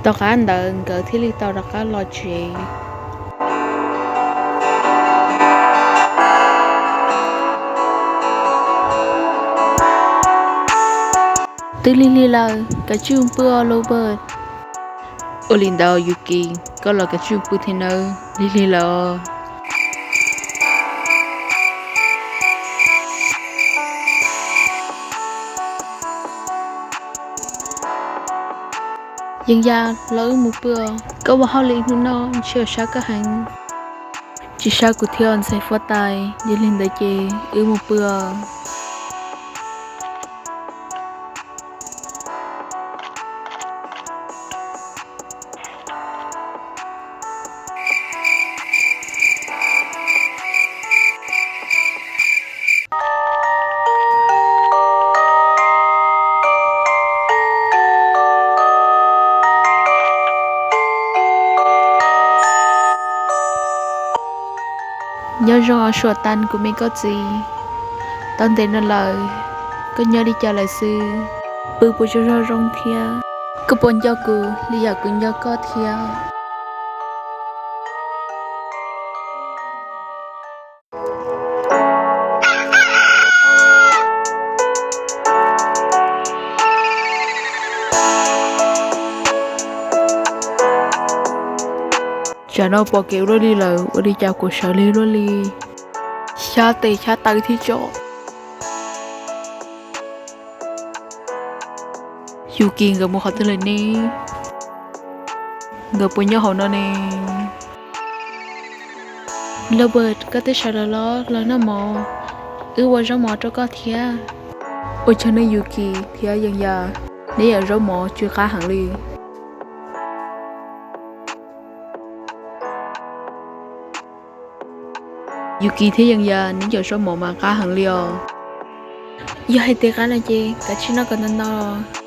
Tom qab ntawd nkawd thiaj li tau rov qab los tsev. Twb lig lig lawm, kav tsij mus pw os Lobert. Ua li ntawd Yuki, koj los kav tsij mus pw thiab nawb, lig lig lawm os. Yees Yas, los wb mus pw os. Koj ua hauj lwm hnub no ntshe sab koj heev. Tsis sab kuv thiab ntxhais huab tais, yog li ntawd ces wb mus pw os. Nyob zoo os Suam Tas, kuv me koj txiv. Tau ntev no lawm, koj nyob li cas lawm xwb? Pw puas tsaug zog zoo thiab? Koj puas nco kuv li yam kuv nco koj thiab? Tsam no pom kev ua luaj li lawm, ua li cas kuv sawv lig luaj li, xyab tes xyab taw thiab tso. Yuki nkawd mus qhov twg lawm ne? Nkawd puas nyob hauv no ne? Lobert, koj twb sawv los los los noj mov, wb ua zaub mov rau koj thiab. Ua tsaug nawb Yuki thiab Yees Yas, neb yam zaub mov tsw qab heev li. Yuki thiab Yees Yas, neb yam zaub mov mas qab heev li os. Yog hais tias qab no ces kav tsij noj kom ntau ntau.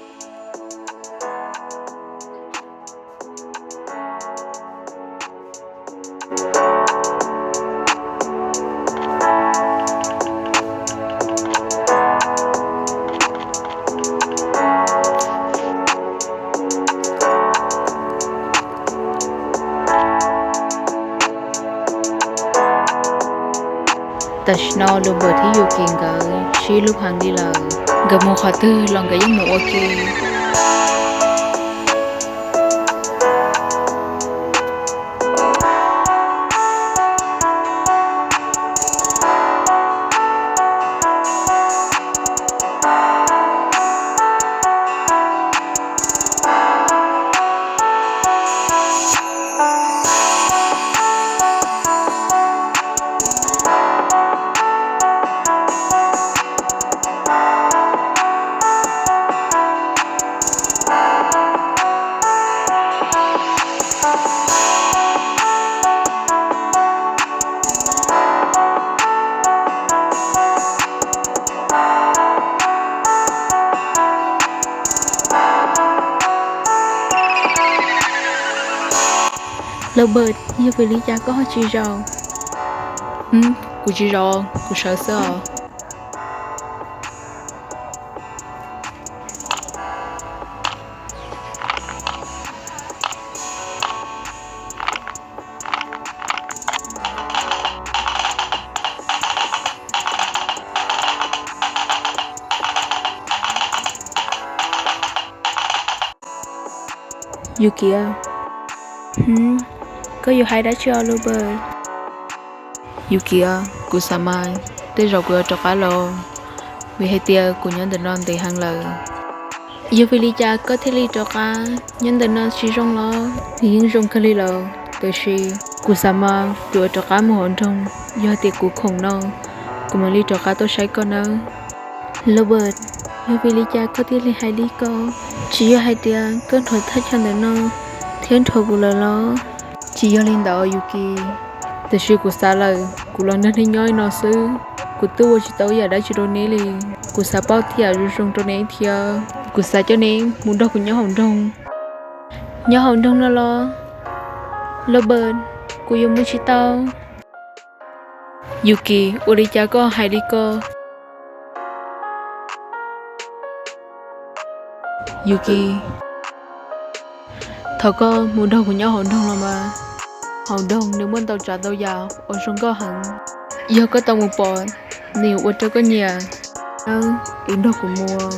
Tam sim no Lobert thiab Yuki nkawd sib hlub heev li lawm, nkawd mus qhov twg los nkawd yeej mus ua ke. Lobert, yog vim li cas koj ho tsis zaum? Kuv tsis zaum, kuv sawv xwb os. Yuki, koj yuav hais dab tsi os Lobert? Yuki, kuv xav mas tej zaum kuv yuav rov qab los, vim hais tias kuv nyob ntawm no ntev heev lawm. Yog vim li cas koj thiaj li rov qab? Nyob ntawm no tsis zoo los? Nws yeej zoo kawg li lawm, tiam sis kuv xav mas kuv yuav rov qab mus hauv nroog, yog tias kuv khoom no, kuv mam li rov qab tuaj saib koj nawb. Lobert, yog vim li cas koj thiaj li hais li ko? Tsis yog hais tias koj nrog thaj chaw ntawm no thiab nrog kuv lawm los? Tsis yog li ntawd Yuki, tiam sis kuv xav lawm, kuv los nrog neb nyob li no xwb, kuv twb ua tsis tau ib yam dab tsi rau neb li. Kuv xav pauj thiab zoo zoo rau neb thiab, kuv xav coj neb mus nrog kuv nyob hauv nroog. Nyob hauv nroog no los? Lobert, kuv yuav mus tsis tau. Yuki, ua li cas koj hais li ko? Yuki, Thaum koj mus nrog kuv nyob hauv nroog los mas, hauv nroog nws muaj ntau tsav ntau yam uas zoo nkauj heev. Yog koj tau mus pom, nws yuav ua rau koj nyiam nawb, es nrog kuv mus.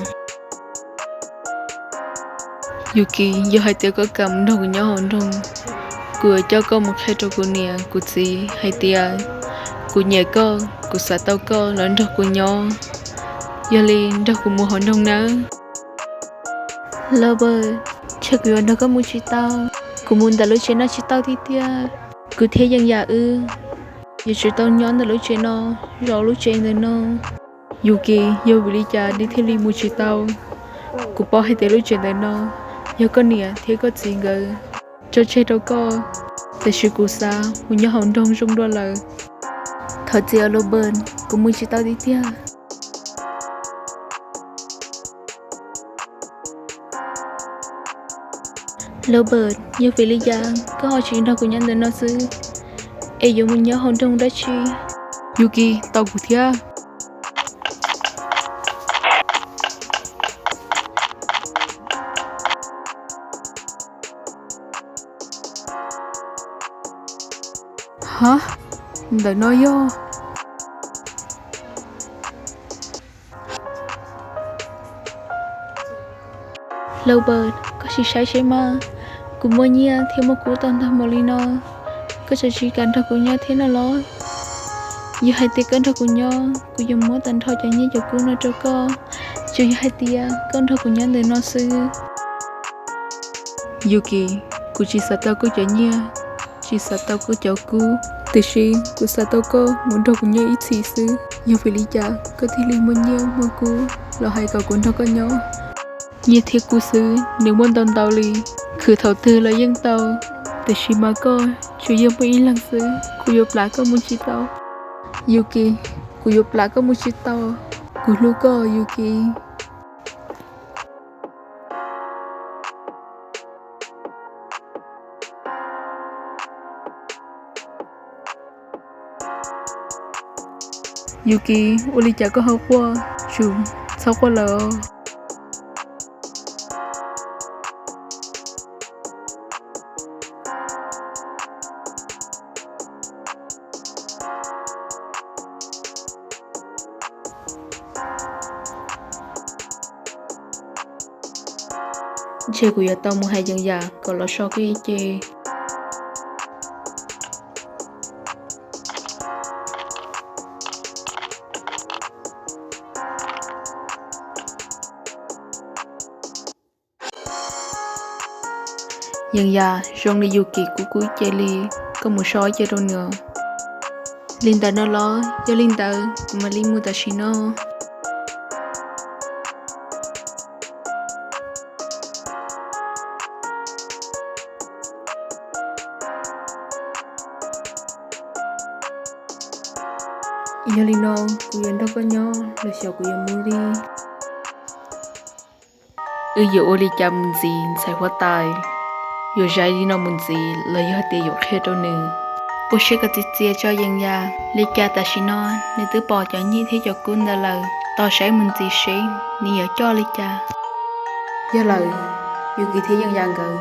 Yuki, yog hais tias koj kam mus nrog kuv nyob hauv nroog, kuv yuav coj koj mus qhia rau kuv niam kuv txiv hais tias kuv nyiam koj, kuv xav tau koj los nrog kuv nyob. Yog li nrog kuv mus hauv nroog nawb. Los Bas, ntshe kuv yuav nrog koj mus tsis tau. Kuv mus ntawm lub tsev no tsis tau tiag tiag. Kuv thiab Yeej Yam wb yuav tsum tau nyob ntawm lub tsev no, zov lub tsev ntawm no. Yuki, yog vim li cas nws thiaj li mus tsis tau? Kuv paub hais tias lub tsev ntawm no yog koj niam thiab koj txiv nkawd tso tseg rau koj, tiam sis kuv xav mus nyob hauv nroog zoo dua lawm. Thov txim os Los Bas, kuv mus tsis tau tiag tiag. Los Bas, yog vim li cas koj ho tsis nrog kuv nyob ntawm no xwb, es yuav mus nyob hauv nroog dab tsi? Yuki, tos kuv thiab. Ha, ntawm no yog Los Bas, koj sim saib seb mas, kuv muaj nyiaj thiab muaj kub tau ntau npaum li no, koj tseem tsis kam nrog kuv nyob thiab no los? Yog hais tias koj nrog kuv nyob, kuv yuav muab tag nrho cov nyiaj cov kub no rau koj, tsuas yog hais tias koj nrog kuv nyob ntawm no xwb. Yuki, kuv tsis xav tau koj cov nyiaj, tsis xav tau koj cov kub, tiam sis kuv xav tau koj mus nrog kuv nyob ib txhis xwb. Yog vim li cas koj thiaj li muaj nyiaj muaj kub los hais kom kuv nrog koj nyob? Nyiaj thiab kub xwb nws muaj ntau ntau li, khwv thaum twg los yeej tau, tiam sis mas koj tsuas yog muaj ib leeg xwb, kuv yuav plam koj mus tsis tau. Yuki, kuv yuav plam koj mus tsis tau, kuv hlub koj Yuki. Yuki, ua li cas koj ho quaj, tsum txhob quaj lawm. Ntshe kuv yuav tau mus hais Yeej Yam kom los so koj ib ce. Yeej Yam, zoo li Yuki kub kub ib ce li, koj mus so ib ce rau nws. Li ntawd no los? Yog li ntawd kuv mam li mus tam sim no. Yog li no, kuv yuav nrog koj nyob los xyov kuv yuav mus li. Wb yuav ua li cas mus ntxiv ntxhais huab tais? Yuav zais li no mus ntxiv los yog hais tias yuav qhia rau nws? Ua siab kom txias txias tso Yeej Yam, li cas tam sim no nws twb pom cov nyiaj thiab cov kub ntawd lawm, tos saib mus ntxiv seb nws yuav coj li cas. Yog lawm, Yuki thiab Yeej Yam nkawd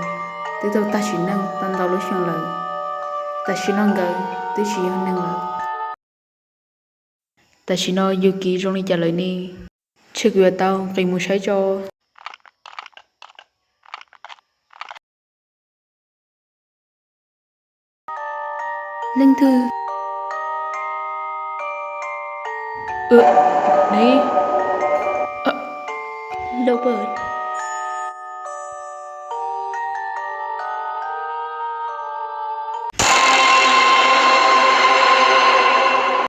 twb tau tag sim neej tau ntau lub xyoo lawm, tam sim no nkawd twb tsis yog neeg lawm. Tam sim no Yuki zoo li cas lawm ne? Ntshe kuv yuav tau nqis mus saib tso. Leej twg? Ne, Los Bas,